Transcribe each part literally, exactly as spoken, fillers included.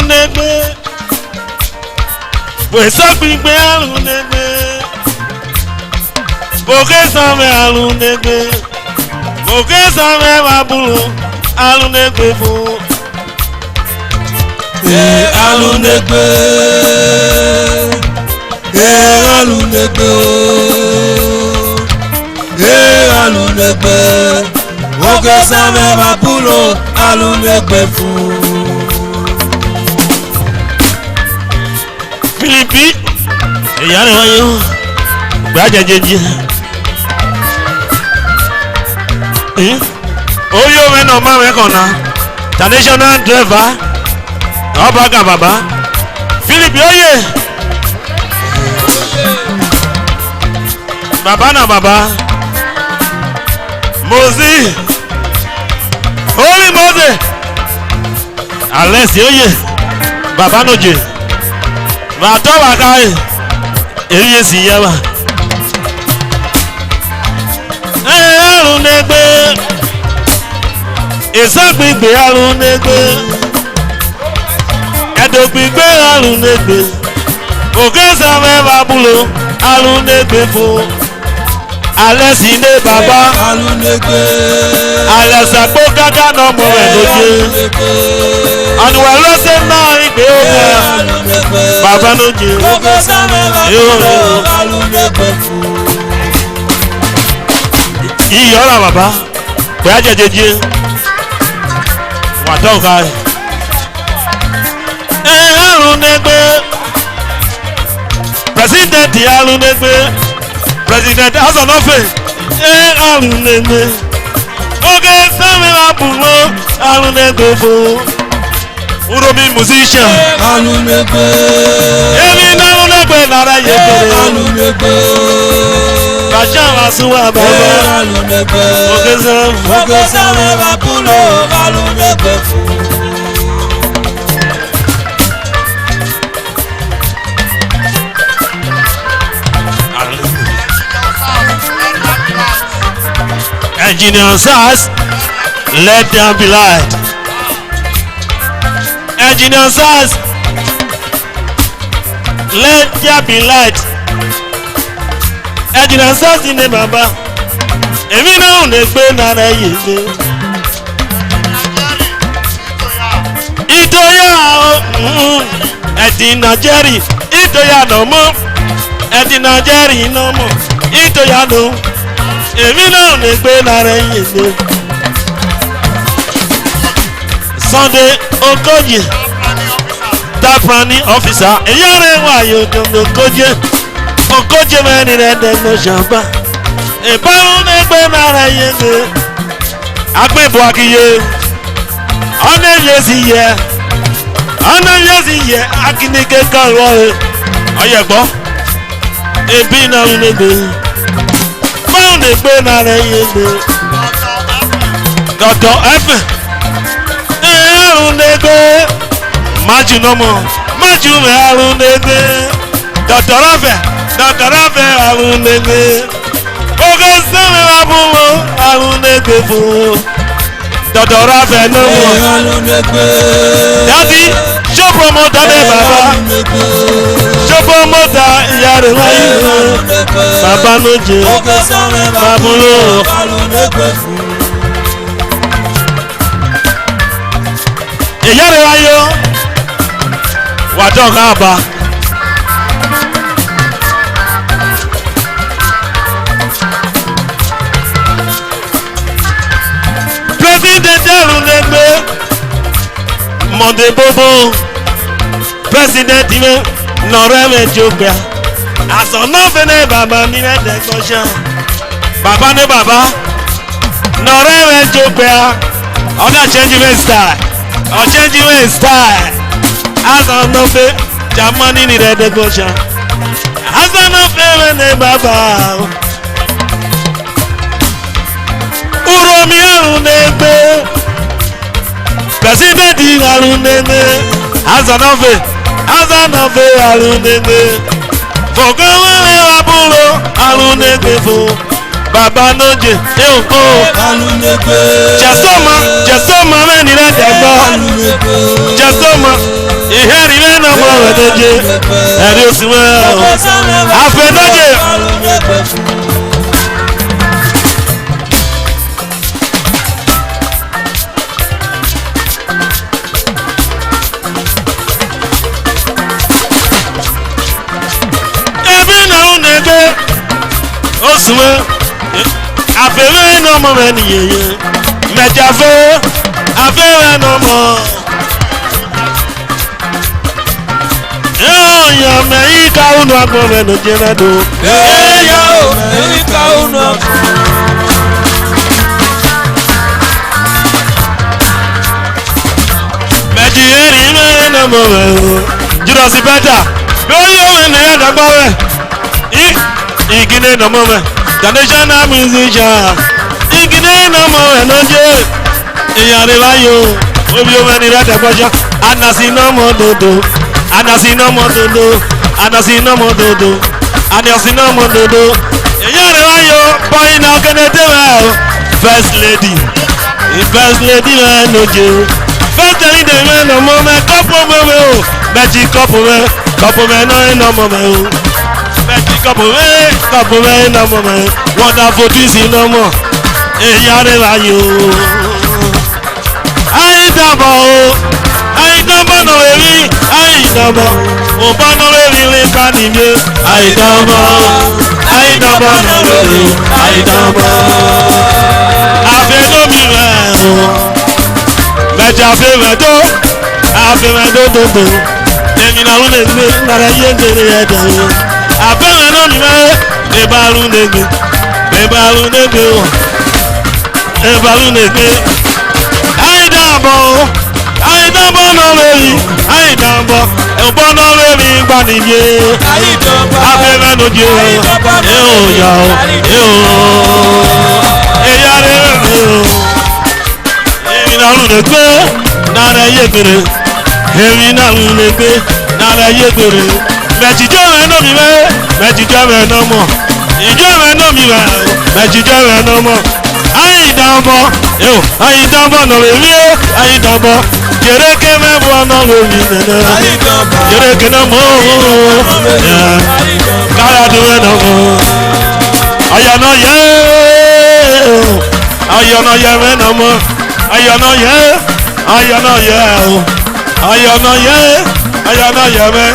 Alunegbe. Vwe Esagbigbe alunegbe. Voghe Esanmhe alunegbe. Voghe Esanmhe vbe abulo alunegbe fo. Eh, alunegbe. Eh, alunegbe o. Eh, alunegbe. Voghe Esanmhe vbe abulo alunegbe fo. Philip, eya ne wa yo. Gba jejeje. Eh? Oyo mẹ ne ọ ma mwẹ khọn na. International driver. Ọba ga baba. Philip, oye. Baba na baba. Mozi. Holy Mozi. Alex, oye. Baba no je. Vbe atọ vbe akha e. Eri ye si ya ba. Eh, alunegbe. Esagbigbe alunegbe. Edogbigbe alunegbe. Voghe Esanmhe vbe abulo alunegbe fo. Alex ne baba. Alunegbe. Alex akpo gaga ne ọ mọ mwẹ no je. Alunegbe. Ọni wẹ lọ sẹ na igbe o. Alunegbe. Baba no je. Voghe Esanmhe vbe abulo alunegbe fo. Iyọla baba. Gba jejeje. Wa tọ gha. Eh, alunegbe. President alunegbe. President Azọnọfe. Eh, alunegbe. Voghe Esanmhe vbe abulo alunegbe fo. Uromi musician. Alunegbe. Emwi ne alunegbe na ra ye kere. Alunegbe. Basha wa suwa baba. Alunegbe. Voghe Esanmhe. Voghe Esanmhe vbe abulo alunegbe fo. Engineer Sars, let there be light. Engineer Sars, let there be light. Engineer Sars ne baba. Emwi ne alunegbe na ra ye kere. Idoya o, mm, Edi Nigeri, idoya nọ mọ. Edi Nigeri nọ mọ, idoya nọ. Emwi ne alunegbe na ra ye kere. Sunday Okoye, town planning officer, eya ne wa yo Sunday Okoye. Okoye mwẹ ni rre Ẹdẹgbọshan ba. Eba alunegbe na ra ye kere. Agbọn Ebuakiye. Ọ na vbiẹ ezi ye. Ọ na vbiẹ ezi ye. Akinike ka ruẹ ọre. Ọ ye gbọ. Ebi ne alunegbe. Vbe alunegbe na ra ye kere. Doctor F. Eh, alunegbe. Maju nọ mọ. Maju mwẹ alunegbe. Doctor Rafe. Doctor Rafe alunegbe. Voghe Esanmhe vbe abulo alunegbe fo. Doctor Rafe nọ mọ. Daddy, show promoter ne baba. Show promoter, iyare wa yi. Baba no je. Vbe abulo. Iyare wa yo. Wa tọ gha ba. President alunegbe, Monday Bobo, President mwẹ, ne ọ rre mwẹ jokpia. Azọnọfe ne baba ni rre Ẹdẹgbọshan. Baba ne baba, ne ọ rre mwẹ jokpia. Ọ gha change mwẹ style. Ọ change mwẹ style. Azọnọfe, Germany ni rre Ẹdẹgbọshan. Azọnọfe mwẹ ne baba. Uromi alunegbe. President alunegbe. Azọnọfe. Azọnọfe alunegbe. Vbe ọghe mwẹ vbe abulo alunegbe fo. Baba no je. E oko. Alunegbe. Jesoma. Jesoma mwẹ ni rre Ẹdẹgbọ. Alunegbe. Jesoma. E Noje, ẹri osi mwẹ o. Afe noje. Emwi ne u nẹgbe, osi mwẹ, afe mwẹ ne ọmọ mwẹ ni yeye. Mẹ ja fe, afe mwẹ ne ọmọ. Eya, mẹ i ka unu agbọn mwẹ ne oje mwẹ do. Eya o, mẹ i ka unu agbọn. Mẹ ji eri mwẹ ne ọmọ mwẹ o. Judas Beta. Mẹ oyi owẹ ne ya dagba wẹ. I, i gine ne ọmọ mwẹ. International musician. I gine ne ọmọ mwẹ ne oje. Eya re vba yo, ovbi omwẹ ni ra dagbaja. Anasi nọ mọ dodo, anasi nọ mọ dodo, anasi nọ mọ dodo, anasi nọ mọ dodo. Eya re vba yo, boy na kene te vẹ o. First lady, first lady vẹ noje. First lady vẹ nọ mọ mẹ, kọpu mẹ vẹ o. Mẹ ji kọpu mẹ, kọpu mẹ nọ nọ mọ mẹ o. Mẹ ji kọpu mẹ, kọpu mẹ nọ mọ mẹ. Wonderful twins nọ mọ. Eya re vba yo. Aidabọ o, aidabọ nọ vbe emwi, aidabọ. Obọ nọ vbe emwi vbe kpa ni mie. Aidabọ, aidabọ nọ vbe emwi, aidabọ. Afe no mi mwẹ o. Mẹ ja fe mwẹ do, afe mwẹ do do do. Emwi na ru ne gbe, na ra ye gbe re ẹdẹ o. Afe mwẹ no mi mwẹ, eba ru ne gbe, eba ru ne gbe o. Ebalu ne gbe. Aidabọ, aidabọ nọ vbe emwi, aidabọ. Obọ nọ vbe emwi gba ni mie. Aidabọ. Afe mwẹ no je. Aidabọ. E o ya o, e o. Eya re vbe o. Emwi na ru ne gbe, na ra ye gbe re. Emwi na ru ne gbe, na ra ye gbe re. Mẹ ji jọ mwẹ nọ mi mwẹ, mẹ ji jọ mwẹ nọ mọ. Ijọ mwẹ nọ mi mwẹ, mẹ ji jọ mwẹ nọ mọ. Aidabọ, eo, aidabọ nọ vbe emwi, aidabọ. Yere ke mẹ vbọ nọ vbe emwi nene. Aidabọ. Yere ke nọ mọ, aidabọ. Kara do mwẹ nọ mọ. Aya nọ ye, aya nọ ye mwẹ nọ mọ. Aya nọ ye, aya nọ ye o. Aya nọ ye, aya nọ ye mwẹ.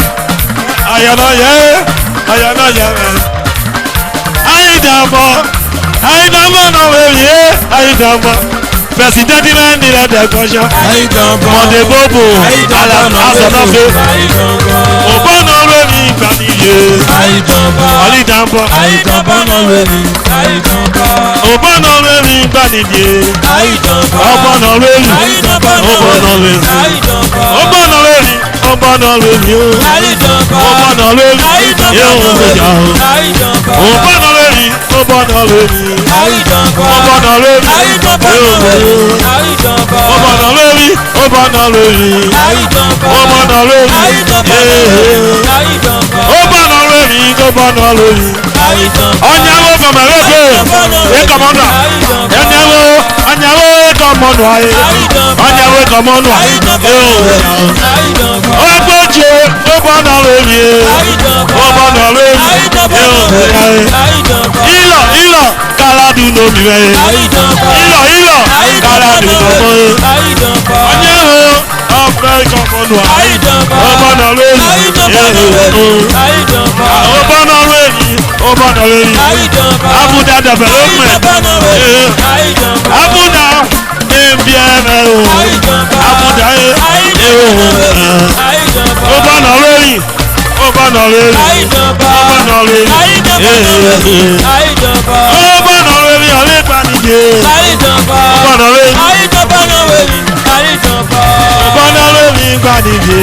Aya nọ ye, aya nọ ye mwẹ. Aidabọ, aidabọ nọ vbe emwi e, aidabọ. President mẹ ni rẹ dẹgbọja. Aidabọ. Mọde bobo, aidabọ ala nọ azọ nọ fe. Aidabọ. Obọ nọ vbe emwi gba ni ye. Aidabọ. Aidabọ. Aidabọ nọ vbe emwi. Aidabọ. Obọ nọ vbe emwi gba ni ye. Aidabọ. Obọ nọ vbe emwi. Aidabọ nọ vbe emwi. Obọ nọ vbe emwi. Aidabọ. Obọ nọ vbe emwi o. Aidabọ. Obọ nọ vbe emwi. Aidabọ. Ye o, ya o. Aidabọ. Obọ nọ vbe emwi. Obọ nọ vbe emwi. Aidabọ. Obọ nọ vbe emwi. Aidabọ. Ye o. Aidabọ. Obọ nọ vbe emwi. Obọ nọ vbe emwi. Aidabọ. Obọ nọ vbe emwi. Aidabọ. Ye. Aidabọ. Obọ nọ vbe emwi. Obọ nọ vbe emwi. Aidabọ. Ọnyango gọmọ vbe egbe. Aidabọ nọ vbe emwi. E kọmọnua. Aidabọ. Ọnyango, ọnyango e kọmọnua e. Aidabọ. Ọnyango e kọmọnua. Aidabọ. E o. Aidabọ. Ogboje, obọ nọ vbe emwi e. Aidabọ. Obọ nọ vbe emwi. Aidabọ. E o. Aidabọ. Ilọ, ilọ, kara do nọ mi mwẹ e. Aidabọ. Ilọ, ilọ, aidabọ, kara do nọ mọ e. Aidabọ. Ọnyango, ọkpa e kọmọnua. Aidabọ. Obọ nọ vbe emwi. Aidabọ. E o. Aidabọ. Obọ nọ vbe emwi. Obọ nọ vbe emwi. Aidabọ. Abuda development. Aidabọ nọ vbe emwi. E. Aidabọ. Abuda. Embiẹmwẹ o. Abuda e. Obọ nọ vbe emwi. Obọ nọ vbe emwi. Obọ nọ vbe emwi. Obọ nọ vbe emwi, ọ vbe gba ni ye. Obọ nọ vbe emwi. Obọ nọ vbe emwi, gba ni ye.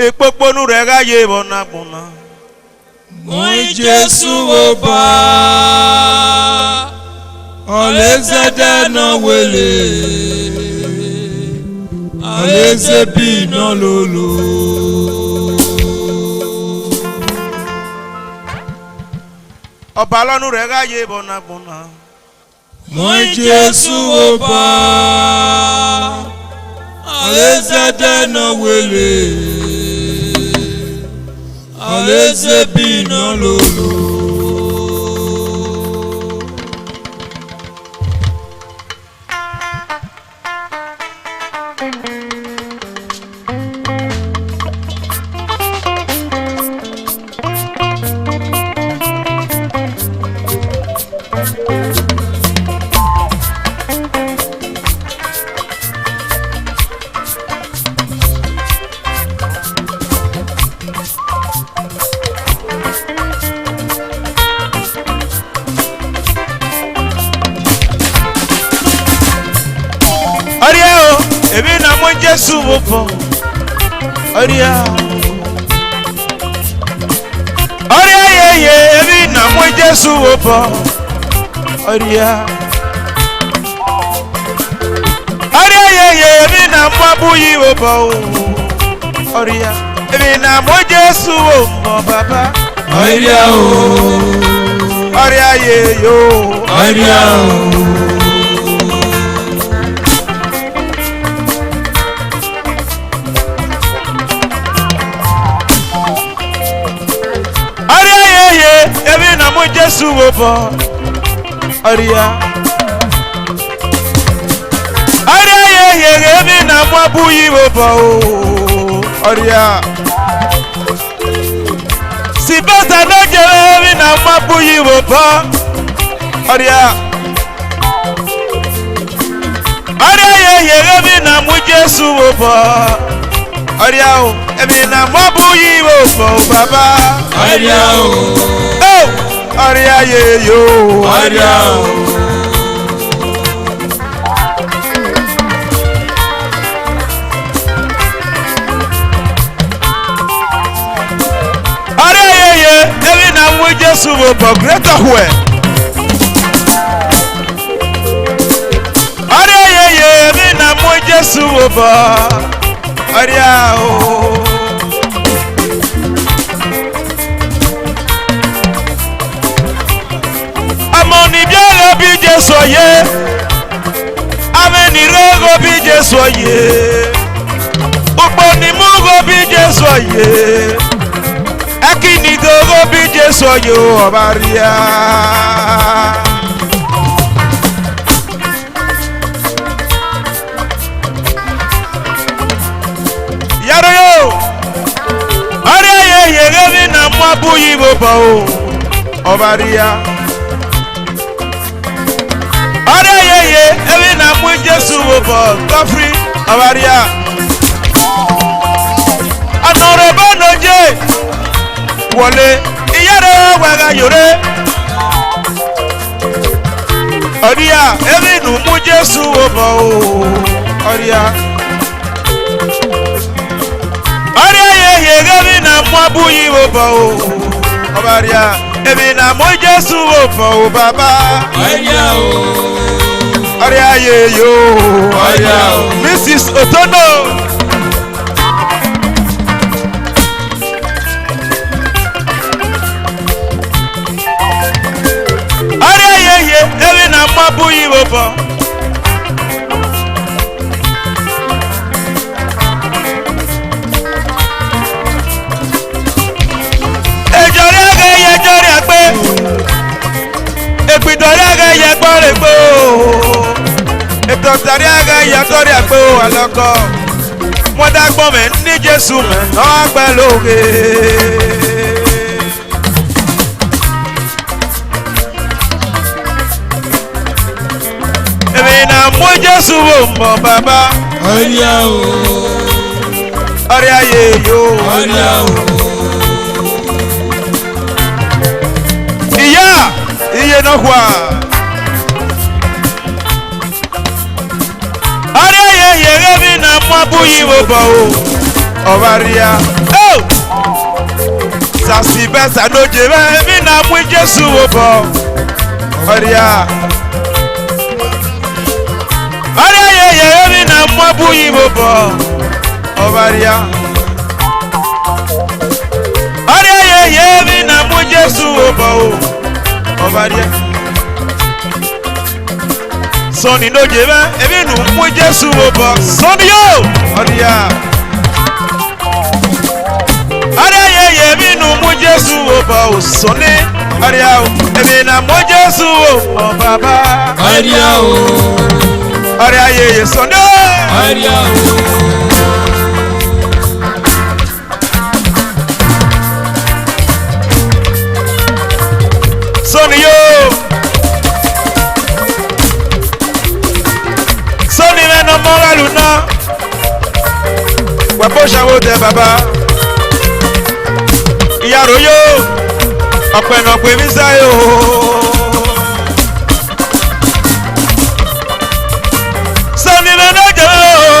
Ekpokponu rẹ gha ye vbọ na gbọn na. Mu Jesu vbe obọ, ọ lẹ zẹdẹ ne ọ wele, ọ lẹ zebi ne ọ lolo. Ọba lọnu rẹ gha ye vbọ na gbọna. Mọ Jesu obọ, a lẹ zẹdẹ nọ wele, a lẹ zebi nọ lolo. Ọria o, emwi na mu Jesu vbe obọ. Ọria. Ọria yeye, emwi na mu Jesu vbe obọ. Ọria. Ọria yeye, emwi na mu abu yi vbe obọ o. Ọria, emwi na mu Jesu vbe obọ, Baba. Ọria o. Ọria yeye o. Ọria o. Ọria yeye, emwi na mu Jesu vbe obọ. Ọria. Ọria yeye, emwi na mu abu yi vbe obọ o. Ọria. Sylvester Anoje, emwi na mu abu yi vbe obọ. Ọria. Ọria yeye, emwi na mu Jesu vbe obọ. Ọria o, emwi na mu abu yi vbe obọ, Baba. Ọria o. O, ọria yeye o. Ọria o. Ọria yeye, emwi na mu Jesu vbe obọ, Greater Hue. Ọria yeye, emwi na mu Jesu vbe obọ. Ọria o. Ọmọ ni biẹ gho bi Jesu ye. Amẹ ni rre gho bi Jesu ye. Ukpo ni mu gho bi Jesu ye. Ẹki ni do gho bi Jesu ye o, Ọba ria. Yaro yo. Ọria yeye, emwi na mu abu yi vbe obọ o. Ọba ria. Ọria yeye, emwi na mu Jesu vbe obọ, Godfrey, Ọba ria. Honorable Anoje, wọle, iyẹrẹ wẹ gha yore. Ọria, emwi na mu Jesu vbe obọ o. Ọria. Ọria yeye, emwi na mu abu yi vbe obọ o. Ọba ria, emwi na mu Jesu vbe obọ o, Baba. Ọria o. Ọria yeye o. Ọria o. Missus Otono. Ọria yeye, emwi na mu abu yi vbe obọ. Ejọria ghe ye ejọria gbe. Egbidọria ghe ye ẹgbọre gbe o. Etọtaria ghe ye ẹtọria gbe o, alọkọ. Wẹn da gbọn mwẹ ni Jesu, mwẹ nọ gbe loghe. Emwi na mu Jesu vbe obọ, Baba. Ọria o. Ọria yeye o. Ọria o. Iya, iye nọkhua. Ọria yeye, emwi na mu abu yi vbe obọ o. Ọba ria. O! Sir Sylvester Anoje, emwi na mu Jesu vbe obọ. Ọria. Ọria yeye, emwi na mu abu yi vbe obọ. Ọba ria. Ọria yeye, emwi na mu Jesu vbe obọ o. Ọba rhie. Sọni no je mwẹ, emwi ne u mu Jesu vbe obọ. Sọni yo! Ọ dia. Ọ dia yeye, emwi ne u mu Jesu vbe obọ o, Sọni. Ọ dia o, emwi ne a mu Jesu vbe obọ, Baba. Ọ dia o. Ọ dia yeye, Sọni. Ọ dia o. Sọni yo. Sọni mwẹ ne ọmọ gha lu nọ. Wa bo sha wo dẹ baba. Iyaro yo. Ọkpẹ nọ gbe emwi zẹ yo. Sọni mwẹ ne ọ je mwẹ o,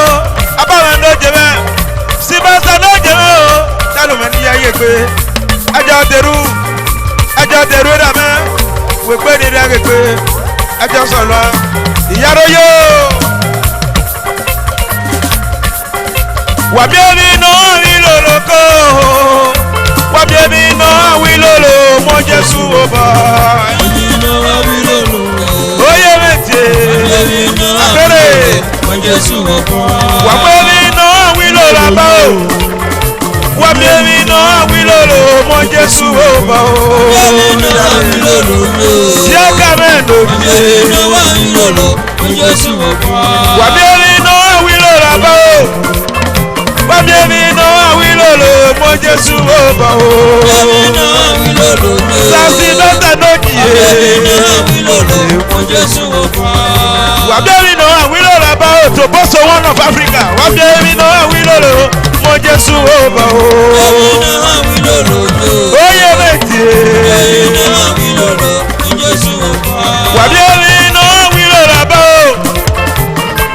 aba mwẹ ne ọ je mwẹ, Sylvester ne ọ je mwẹ o, danu mwẹ ne I ya ye egbe. Ẹjọ deru, ẹjọ deru erha mwẹ, wegbe ne I ya ye egbe. Ẹjọ sọlọ, Iyaro yo. Wa miẹn emwi ne ọ gha vbi lolo ko. Wa miẹn emwi ne ọ gha vbi lolo, mu Jesu vbe obọ. Oye mẹ tie. Akere. Wa miẹn emwi ne ọ gha vbi lolo aba o. Wa miẹn emwi ne ọ gha vbi lolo, mu Jesu vbe obọ o. Sia ka mẹ no. Wa miẹn emwi ne ọ gha vbi lolo aba o. Wa miẹn emwi ne ọ gha vbi lolo, mu Jesu vbe obọ o. Sylvester ne ọ je mwẹ. Wa miẹn emwi ne ọ gha vbi lolo aba o, to Boso one of Africa. Wa miẹn emwi ne ọ gha vbi lolo, mu Jesu vbe obọ o. Oye mẹ tie. Wa miẹn emwi ne ọ gha vbi lolo aba o.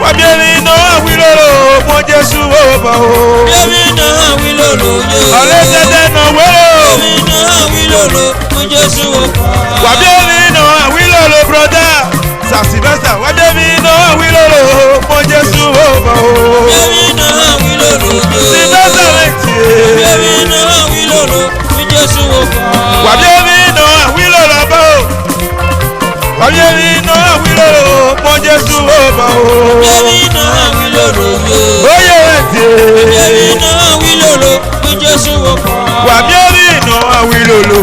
Wa miẹn emwi ne ọ gha vbi lolo, mu Jesu vbe obọ o. Ọlẹsẹdẹ ne ọ wẹẹ o. Wa miẹn emwi ne ọ gha vbi lolo, brother. Sir Sylvester, wa miẹn emwi ne ọ gha vbi lolo, mu Jesu vbe obọ o. Sylvester mẹ tie. Wa miẹn emwi ne ọ gha vbi lolo aba o. Wa miẹn emwi ne ọ gha vbi lolo, mu Jesu vbe obọ o. Oye mẹ tie. Wa miẹn emwi ne ọ gha vbi lolo.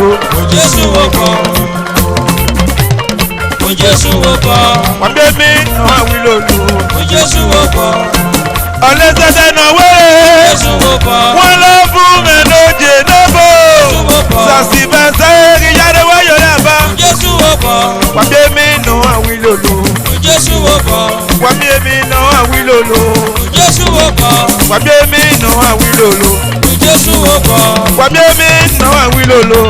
Wa miẹn emwi ne ọ gha vbi lolo. Ọlẹsẹdẹ ne ọ wẹẹ. Wọn lọ bun mwẹ ne ọ je nọ bo. Sir Sylvester, ghi ya re wa yo ya ba. Wa miẹn emwi ne ọ gha vbi lolo. Wa miẹn emwi ne ọ gha vbi lolo. Wa miẹn emwi ne ọ gha vbi lolo. Wa miẹn emwi ne ọ gha vbi lolo.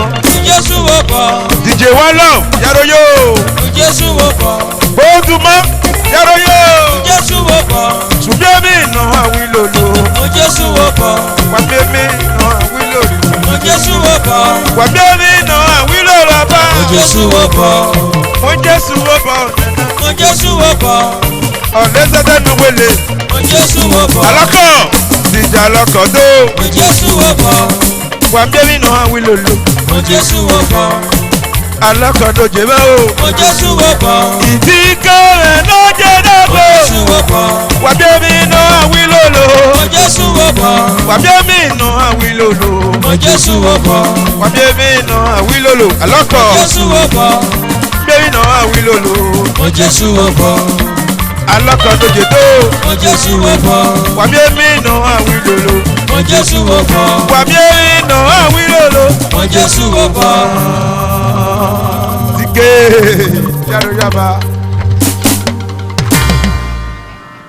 D J One Love, Iyaro yo. Gboduma, Iyaro yo. Wa miẹn emwi ne ọ gha vbi lolo. Wa miẹn emwi ne ọ gha vbi lolo. Wa miẹn emwi ne ọ gha vbi lolo aba. Mu Jesu vbe obọ. Ọlẹsẹdẹ ne ọ wẹẹ. Alọkọ, D J Alọkọ do. Wa miẹn emwi ne ọ gha vbi lolo. Alọkọ ne ọ je mwẹ o. Idikẹ mwẹ ne ọ je nọ bo. Wa miẹn emwi ne ọ gha vbi lolo. Wa miẹn emwi ne ọ gha vbi lolo. Wa miẹn emwi ne ọ gha vbi lolo. Alọkọ. Miẹn emwi ne ọ gha vbi lolo. Alọkọ ne ọ je do. Wa miẹn emwi ne ọ gha vbi lolo. Wa miẹn emwi ne ọ gha vbi lolo. Dike. Iyaro ya ba.